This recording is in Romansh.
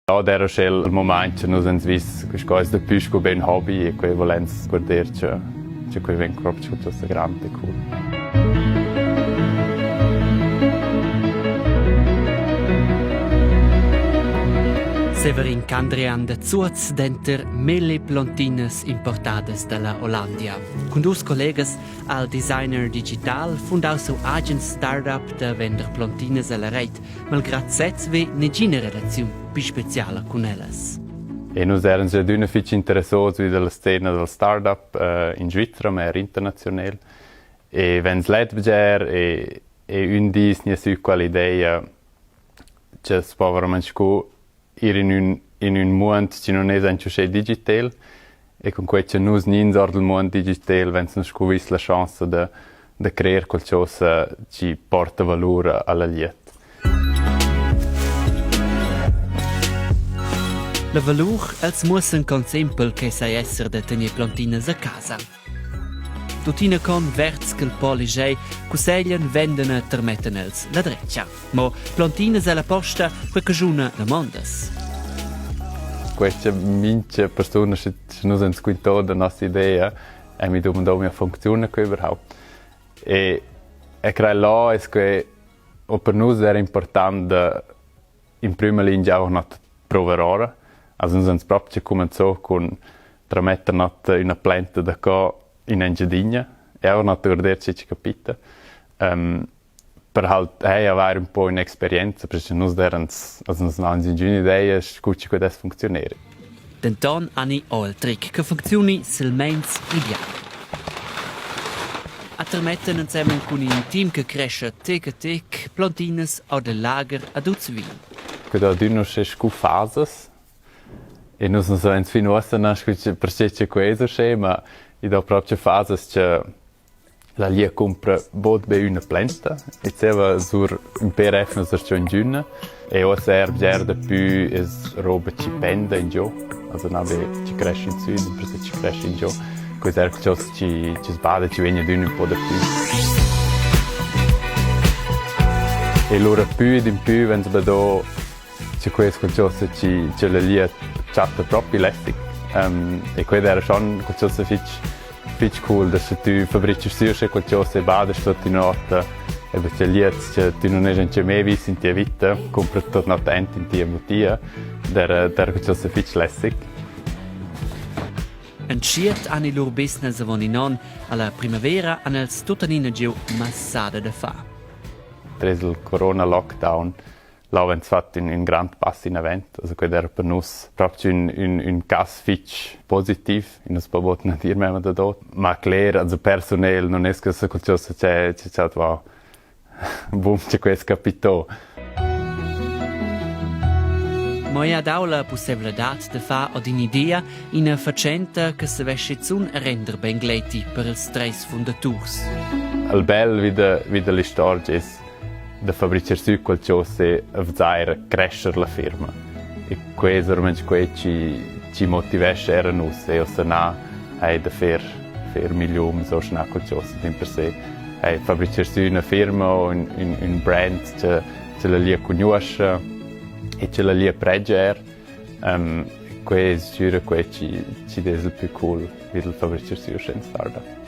Ad era sch'el il mumaint cha nus ans vis quist qua es dapü scu be ün hobby e que vulains guarder cha cha que vegn propcha qualchosa grand e cool. Severin Candrian da Zuoz denter mille plontinas importadas dalla Ollandia. Cun dus collegas ha il designer digital fundau siu agen startup da vender plontinas alla reit, malgrad sez ve negina relaziun pli speciala cun ellas. E nus eran già adüna fich interessos vi dalla scena dal startup in Svizra, ma eir internaziunel. E vens let bger e e ün di es gnü sü quell'idea cha's po veramaing scu ir in ün in ün muond chi nun es auncha uschè digitel e cun quai cha nus gnins our dal muond digitel vains nus scu vis la schanza da da creer qualchosa chi porta valur a la glieud. La valur els muossan con sempel che sai esser da tener plantinas a casa. Tuttina con verds ch'el po leger, cusseglian, vendan e termettan els la dretga. Mo plontinas alla posta, quei caschuna damondas. Questa mincha persuna sche nus ans quintò da nossa idea e mi domandò mia funcziuna que überhaupt. E e crei là es que o per nus era important da in prüma lingia auch noch prover ora. Also nus ans propcha cumenzò cun trametter not üna planta da co in Engiadina e auch noch guarder che chi capita. Um, per halt hey, avair ün po ün'experienza, perche nus d'eirans, also nus non haun ingüna idea scu chi pudess funcziuner. Denton hani ho il tric che funcziuni silmeins pli bien. A termetten ensemen cun in team che crescha tec a tec plontinas or dal lager ad Uzwil. Que do adüna uschè scu fasas e nus nu savains fin uossa na scu perche cha que es uschè, ma i do propcha fasas cha La lia cumpra bod be üna planta e zieva sur ün pêr efnas darcheu ingüna e uossa eir bger dapü es roba chi penda ingiò, also na be chi crescha insü, dimpersè chi crescha ingiò. Quai es eir qualchosa chi chi's bada, chi vegn adüna ün po dapü. E lura pü ed in pü vains badò cha quai es qualchosa chi cha la lia chatta propi lässig. E quai d'eira schon qualchosa fich fich cool da sche tü fabrichesch sü uschè qualchosa e badast tuot üna ota e perche liets che tü nun est auncha mai vis in tia vita, cumpra tuot not aint in tia butia, d'eira d'eira qualchosa fich lässig. Entschiet han i lur business avon in onn. Alla primavera han els tuttenina giu massada da far. Tres il corona lockdown là vains fat ün ün grand pass inavant. Also quai d'eira per nus propcha ün ün ün cas fich positiv. I nu's po bod na dir memma dad ot. Ma cler, also persunel nun es que qualchosa che che cha va bum che quai es capitò. Mo ei ha dau la pusseivladad da far ad in'idea ina fatschenta che savess schizun render beingleiti per ils treis fundaturs. Il bel vi da vi da l'istorgia es da fabricher sü qualchosa e vzair crescher la firma. E quai es veramaing quai chi chi motivescha eir a nus. Eu sa na hai da fer fer milliuns o schna qualchosa dimpersè hai fabricher sü üna firma o ün ün ün brand cha cha la lia cugnuoscha e cha la lia predgia eir. Quai es sgüra quai chi chi'd es il pü cool vi dal fabricher sü uschè ün startup.